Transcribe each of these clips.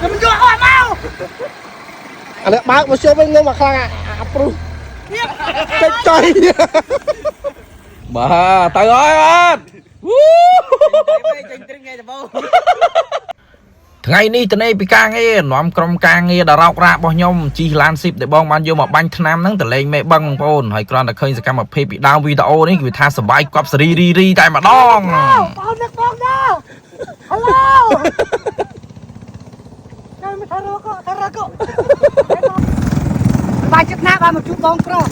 ខ្ញុំយកអស់មក អានេះបើកមកជុំវិញងំអាខ្លាំងអាព្រុសតិចចុយ បាទទៅហើយបាទវូ ចេញទ្រីថ្ងៃដំបូង ថ្ងៃនេះតនេពីការងារនាំក្រុមការងារដល់រោគរ៉ារបស់ខ្ញុំជិះឡានស៊ីបដែលបងបានយកមកបាញ់ថ្នាំហ្នឹងទៅលេងមេបឹងបងប្អូនហើយគ្រាន់តែឃើញសកម្មភាពពីដើមវីដេអូនេះគឺថាសបាយកប់សេរីរីរីតែម្ដង បងនឹកបងដល់ហៅឡូចាំថារកថារកបាយចិត្តណាស់បានមកជួបបងប្រុស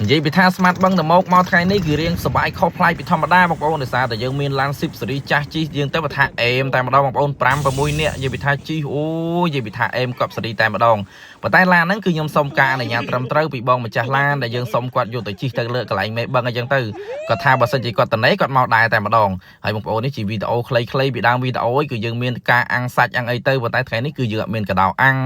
និយាយពីថាស្មាតបឹងតមកមកថ្ងៃនេះគឺរៀងសបាយខុសប្លែកពីធម្មតាបងប្អូនដោយសារតែយើងមានឡានស៊ីបសេរីចាស់ជិះយើងទៅបើថាអេមតែម្ដងបងប្អូន5 6នាក់និយាយពីថាជិះអូនិយាយពីថាអេមកប់សេរីតែម្ដងប៉ុន្តែឡានហ្នឹងគឺខ្ញុំសុំការអនុញ្ញាតត្រឹមត្រូវពីបងម្ចាស់ឡានដែលយើងសុំគាត់យកទៅជិះទៅលើកន្លែងមេបឹងអញ្ចឹងទៅគាត់ថាបើសិនជាគាត់តនេគាត់មកដែរតែម្ដងហើយបងប្អូននេះជាវីដេអូខ្លីៗពីដើមវីដេអូឯងគឺយើងមានការអាំងសាច់អាំងអីទៅប៉ុន្តែថ្ងៃនេះគឺយើងអត់មានកដោអាំង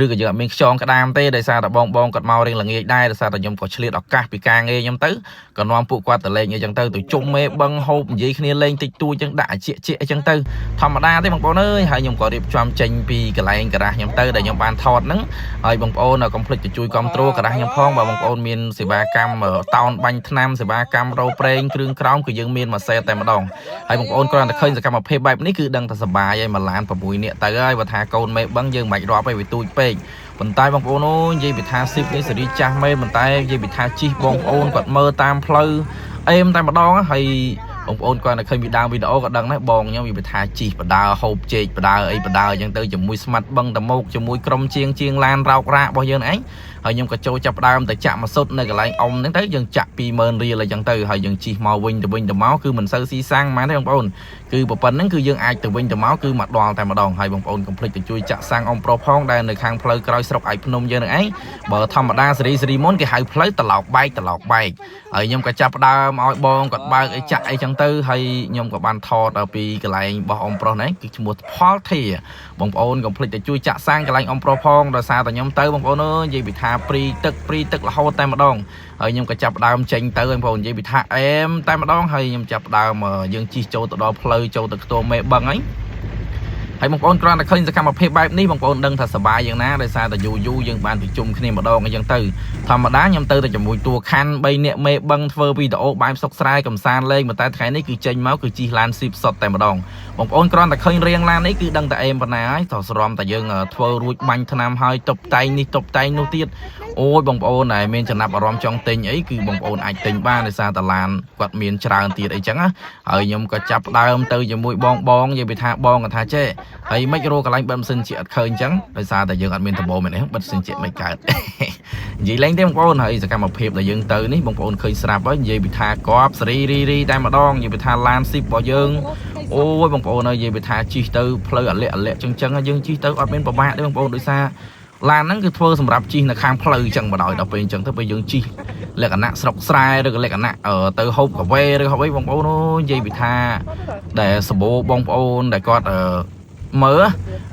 ឬក៏យើងអត់មានខ្យងក្តាមទេដោយសារតែបងបងគាត់មករៀងល្ងាចដែរដោយសារតែខ្ញុំក៏ឆ្លៀតឱកាសពីការងារខ្ញុំទៅក៏នាំពួកគាត់ទៅលេងអីចឹងទៅទៅជុំមេបឹងហូបនិយាយគ្នាលេងតិចតួចចឹងដាក់អាជាជាអីចឹងទៅធម្មតាទេបងប្អូនអើយហើយខ្ញុំក៏រៀបចំចេញពីកន្លែងការ៉ាស់ខ្ញុំទៅដែលខ្ញុំបានថតហ្នឹងហើយបងប្អូនកុំភ្លេចទៅជួយគ្រប់គ្រងការ៉ាស់ខ្ញុំផងបើបងប្អូនមានសេវាកម្មតោនបាញ់ថ្នាំសេវាកម្មរោប្រេងគ្រឿងក្រោមគឺយើងមានមួយសេតតែម្ដង ហើយបងប្អូនគ្រាន់តែឃើញសកម្មភាពបែបនេះគឺដឹងតែសប្បាយហើយមួយឡាន6នាក់ទៅហើយបើថាកូនមេបឹងយើងមិនបាច់រាប់ឯងវាទូចពេកប៉ុន្តែបងប្អូនអូយនិយាយពីថាស៊ីបនេះសេរីចាស់មែនប៉ុន្តែនិយាយពីថាជីកបងប្អូនគាត់មើលតាមផ្លូវអេមតែម្ដងហើយបងប្អូនគាត់តែឃើញពីដើមវីដេអូក៏ដឹងដែរបងខ្ញុំនិយាយពីថាជីកបដើហូបចេកបដើអីបដើអញ្ចឹងទៅជាមួយស្មាត់បឹងតមោកជាមួយក្រុមជាងជាងឡានរោករ៉ាករបស់យើងឯងហើយខ្ញុំក៏ចូលចាប់ផ្ដើមទៅចាក់ម៉ាស៊ុតនៅកន្លែងអ៊ំហ្នឹងទៅយើងចាក់20000រៀលអញ្ចឹងទៅហើយយើងជិះមកវិញទៅវិញទៅមកគឺមិនសូវស៊ីសាំងហ្មងទេបងប្អូនគឺប៉ុណ្្នឹងគឺយើងអាចទៅវិញទៅមកគឺមកដល់តែម្ដងហើយបងប្អូនកុំភ្លេចទៅជួយចាក់សាំងអ៊ំប្រុសផងដែលនៅខាងផ្លូវក្រោយស្រុកឯកភ្នំយើងនឹងឯងបើធម្មតាសេរីសេរីមុនគេហៅផ្លូវត្រឡោកបែកត្រឡោកបែកហើយខ្ញុំក៏ចាប់ផ្ដើមឲ្យបងគាត់បើកអីចាក់អីចឹងទៅហើយខ្ញុំក៏បានថតដល់ពីកន្លែងរបស់អ៊ំប្រុសហ្នឹងគឺឈ្មោះផលធាបងប្អូនកុំភ្លេចទៅជួយចាក់សាំងកន្លែងអ៊ំប្រុសផងដោយសារតែខ្ញុំទៅបងប្អូនអើយនិយាយពីថាព្រីទឹកព្រីទឹករហូតតែម្ដងហើយខ្ញុំក៏ចាប់ផ្ដើមចេញទៅបងប្អូននិយាយពីថាអែមតែម្ដងហើយខ្ញុំចាប់ផ្ដើមយើងជិះចូលទៅដល់ផ្លូវចូលទៅខ្ទមមេបឹងហើយហើយបងប្អូនគ្រាន់តែឃើញសកម្មភាពបែបនេះបងប្អូនដឹងថាសប្បាយយ៉ាងណាដោយសារតែយូរយូរយើងបានប្រជុំគ្នាម្ដងអញ្ចឹងទៅធម្មតាខ្ញុំទៅតែជាមួយតួខាន់3នាក់មេបឹងធ្វើវីដេអូបែបសុកស្រែកំសាន្តលេងប៉ុន្តែថ្ងៃនេះគឺចេញមកគឺជិះឡានស៊ីបសុតតែម្ដងបងប្អូនគ្រាន់តែឃើញរៀងឡាននេះគឺដឹងតែអេមប៉ុណ្ណាហើយតោះស្រមតែយើងធ្វើរួចបាញ់ថ្នាំហើយតុបតែងនេះតុបតែងនោះទៀតអូយបងប្អូនដែលមានចំណាប់អារម្មណ៍ចង់ទិញអីគឺបងប្អូនអាចទិញបានដោយសារតាឡានគាត់មានច្រើនទៀតអីចឹងណាហើយខ្ញុំក៏ចាប់ផ្ដើមទៅជាមួយបងបងនិយាយពីថាបងគាត់ថាចេះហើយមិនរកកន្លែងបិទម៉ាស៊ីនជាអត់ឃើញចឹងដោយសារតែយើងអត់មានដបូមែនទេបិទម៉ាស៊ីនជាមិនកើត និយាយលេងទេបងប្អូនហើយសកម្មភាពដែលយើងទៅនេះបងប្អូនឃើញស្រាប់ហើយនិយាយពីថាកប់សេរីរីរីតែម្ដងនិយាយពីថាឡានស៊ីបរបស់យើងអូយបងប្អូនហើយនិយាយពីថាជិះទៅផ្លូវអាលាក់អាលាក់ចឹងចឹងហើយយើងជិះទៅអត់មានប្រមាថទេបងប្អូនដោយសារឡានហ្នឹងគឺធ្វើសម្រាប់ជិះនៅខាងផ្លូវចឹងបណ្ដោយដល់ពេលអញ្ចឹងទៅពេលយើងជិះលក្ខណៈស្រុកស្រែឬក៏លក្ខណៈទៅហូបកាហ្វេឬហូបអីបងប្អូនអូយនិយាយពីថាដែលសម្បូរបងប្អូនដែលគាត់មើល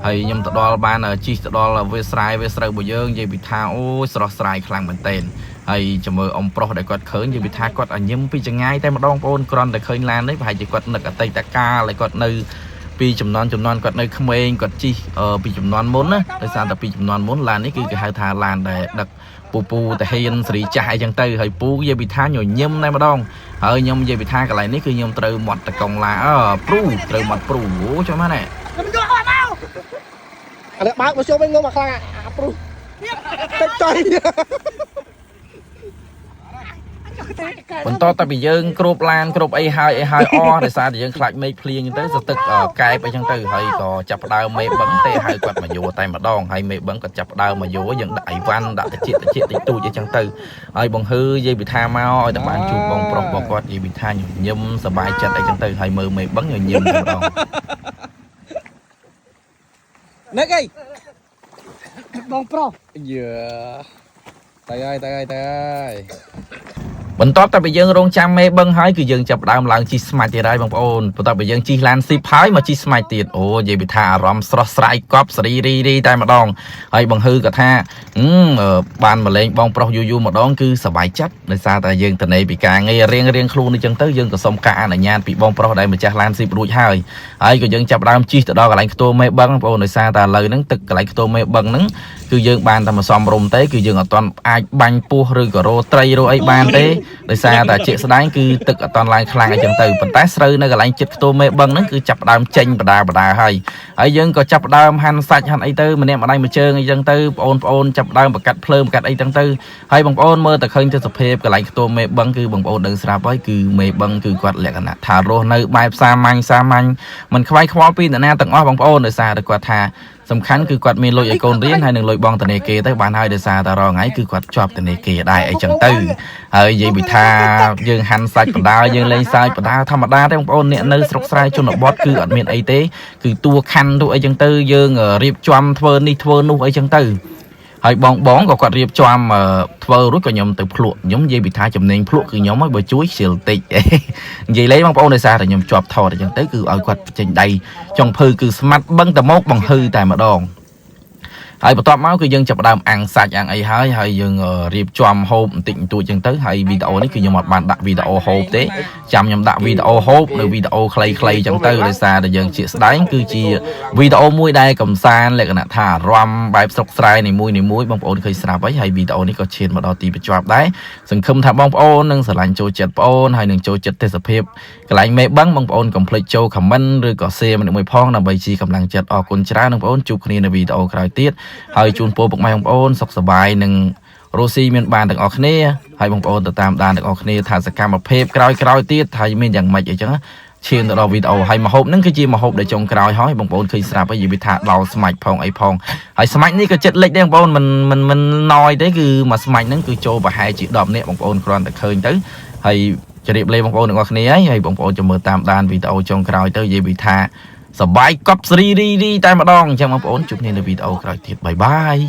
ហើយខ្ញុំទៅដល់បានជិះទៅដល់វាស្រែវាស្រូវរបស់យើងនិយាយពីថាអូយស្រស់ស្រាយខ្លាំងមែនទែនហើយចាំមើលអ៊ំប្រុសដែលគាត់ឃើញនិយាយពីថាគាត់ឲ្យញឹមពីចងាយតែម្ដងបងប្អូនគ្រាន់តែឃើញឡាននេះប្រហែលជាគាត់នឹកអតីតកាលហើយគាត់នៅពីចំនួនចំនួនគាត់នៅក្មេងគាត់ជិះពីចំនួនមុនណាដោយសារតែពីចំនួនមុនឡាននេះគឺគេហៅថាឡានដែលដឹកពូពូតាហ៊ានសេរីចាស់អីចឹងទៅហើយពូនិយាយពីថាញញឹមតែម្ដងហើយខ្ញុំនិយាយពីថាកន្លែងនេះគឺខ្ញុំត្រូវមាត់តកងឡាអើព្រូត្រូវមាត់ព្រូអូចាំណា ខ្ញុំយកអស់មក អានេះបើកមកជុំវិញងំអាខ្លាំងអាព្រុសតិចចុយ បន្តតែពីយើងគ្រប់ឡានគ្រប់អីហើយអីហើយអស់ដោយសារតែយើងខ្លាចមេឃភ្លៀងទៅសទឹកកែបអីចឹងទៅហើយក៏ចាប់ផ្ដើមមេបឹងទេហៅគាត់មកយោតែម្ដងហើយមេបឹងគាត់ចាប់ផ្ដើមមកយោយើងដាក់អីវ៉ាន់ដាក់តិចតិចតិចទូចអីចឹងទៅហើយបងហឺនិយាយពីថាមកឲ្យតែបានជួបបងប្រុសរបស់គាត់និយាយពីថាញញឹមសប្បាយចិត្តអីចឹងទៅហើយមើលមេបឹងញញឹមតែម្ដង នឹកអី បងប្រុស យើទៅហើយទៅហើយទៅហើយ បន្ទាប់តែពីយើងរងចាំមេបឹងហើយគឺយើងចាប់ផ្ដើមឡើងជិះស្មាច់ទៀតហើយបងប្អូនបន្ទាប់ពីយើងជិះឡានស៊ីបហើយមកជិះស្មាច់ទៀតអូនិយាយពីថាអារម្មណ៍ស្រស់ស្រាយកប់សេរីរីរីតែម្ដងហើយបងហឺក៏ថា បានមកលេងបងប្រុសយូរយូរម្ដងគឺសប្បាយចិត្តដោយសារតែយើងតនេពីការងាររៀងរៀងខ្លួននេះចឹងទៅយើងក៏សុំការអនុញ្ញាតពីបងប្រុសដែលម្ចាស់ឡានស៊ីបរួចហើយហើយក៏យើងចាប់ដើមជិះទៅដល់កន្លែងខ្ទមមេបឹងបងប្អូនដោយសារតែឥឡូវហ្នឹងទឹកកន្លែងខ្ទមមេបឹងហ្នឹងគឺយើងបានតែមកសំរុំទេគឺយើងអត់ទាន់អាចបាញ់ពស់ឬក៏រោត្រីរោអីបានទេដោយសារតែជាក់ស្ដែងគឺទឹកអត់ទាន់ឡើងខ្លាំងអីចឹងទៅប៉ុន្តែស្រូវនៅកន្លែងចិត្តខ្ទមមេបឹងហ្នឹងគឺចាប់ដើមចេញបដាបដាហើយហើយយើងក៏ចាប់ដើមហាន់សាច់ហាន់អីទៅម្នាក់ម្ដាយមួយជើងអីចឹងទៅបងប្អូនចាប់ដើមបកាត់ភ្លើងបកាត់អីចឹងទៅហើយបងប្អូនមើលតែឃើញទេសភាពកន្លែងខ្ទមមេបឹងគឺបងប្អូនដឹងស្រាប់ហើយគឺមេបឹងគឺគាត់លក្ខណៈថារស់នៅបែបសាមញ្ញសាមញ្ញមិនខ្វាយខ្វល់ពីអ្នកណាទាំងអស់បងប្អូនដោយសារតែគាត់ថាសំខាន់គឺគាត់មានលុយឲ្យកូនរៀនហើយនឹងលុយបង់ធនាគារទៅបានហើយដោយសារតែរងថ្ងៃគឺគាត់ជាប់ធនាគារដែរអីចឹងទៅហើយនិយាយពីថាយើងហាន់សាច់បដាយើងលេងសើចបដាធម្មតាទេបងប្អូនអ្នកនៅស្រុកស្រែជនបទគឺអត់មានអីទេគឺតួខណ្ឌតួអីចឹងទៅយើងរៀបចំធ្វើនេះធ្វើនោះអីចឹងទៅហើយបងបងក៏គាត់រៀបចំធ្វើរួចក៏ខ្ញុំទៅភ្លក់ខ្ញុំនិយាយពីថាចំណេញភ្លក់គឺខ្ញុំហើយបើជួយខ្ជិលតិចនិយាយលេងបងប្អូនដោយសារតែខ្ញុំជាប់ថតអញ្ចឹងទៅគឺឲ្យគាត់ចេញដៃចុងភៅគឺស្មាត់បឹងតមកបង្ហឺតែម្ដងហើយបន្ទាប់មកគឺយើងចាប់ផ្ដើមអាំងសាច់អាំងអីហើយហើយយើងរៀបចំហូបបន្តិចបន្តួចចឹងទៅហើយវីដេអូនេះគឺខ្ញុំអត់បានដាក់វីដេអូហូបទេចាំខ្ញុំដាក់វីដេអូហូបនៅវីដេអូខ្លីៗចឹងទៅដោយសារតែយើងជាក់ស្ដែងគឺជាវីដេអូមួយដែលកំសាន្តលក្ខណៈថាអារម្មណ៍បែបស្រុកស្រែនីមួយៗបងប្អូនឃើញស្រាប់ហើយហើយវីដេអូនេះក៏ឈានមកដល់ទីបញ្ចប់ដែរសង្ឃឹមថាបងប្អូននឹងស្រឡាញ់ចូលចិត្តបងប្អូនហើយនឹងចូលចិត្តទេសភាពកន្លែងមេបឹងបងប្អូនកុំភ្លេចចូល comment ឬក៏ share ម្នាក់មួយផងដើម្បីជាកម្លាំងចិត្តអរគុណច្រើនបងប្អូនជួបគ្នានៅវីដេអូក្រោយទៀតហើយជូនពរពុកម៉ែបងប្អូនសុខសប្បាយនិងរស់ស៊ីមានបានទាំងអស់គ្នាហើយបងប្អូនទៅតាមដានទាំងអស់គ្នាថាសកម្មភាពក្រោយៗទៀតថាមានយ៉ាងម៉េចអីចឹងឈានទៅដល់វីដេអូហើយម្ហូបហ្នឹងគឺជាម្ហូបដែលចុងក្រោយហើយបងប្អូនឃើញស្រាប់ហើយនិយាយថាដល់ស្មាច់ផងអីផងហើយស្មាច់នេះក៏ចិត្តលិចដែរបងប្អូនមិនមិនមិនណយទេគឺមួយស្មាច់ហ្នឹងគឺចូលប្រហែលជា10នាក់បងប្អូនគ្រាន់តែឃើញទៅហើយជម្រាបលាបងប្អូនទាំងអស់គ្នាហើយហើយបងប្អូនចាំមើលតាមដានវីដេអូចុងក្រោយទៅនិយាយពីថាសបាយកប់ស្រីរីរីតែម្ដងអញ្ចឹងបងប្អូនជួបគ្នានៅវីដេអូក្រោយទៀត bye bye.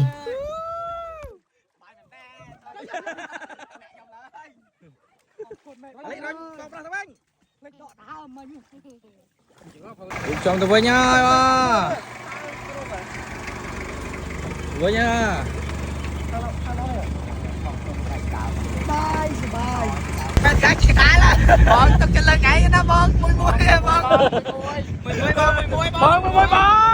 លេចដកដហើមមក ចង់ទៅវិញហើយបាទវិញហើយ បាយសបាយ បែរកាច់ក្តារបងទឹកចិត្តលើកឯងណាបងមួយមួយបងមួយមួយបងមួយមួយបង បងមួយបង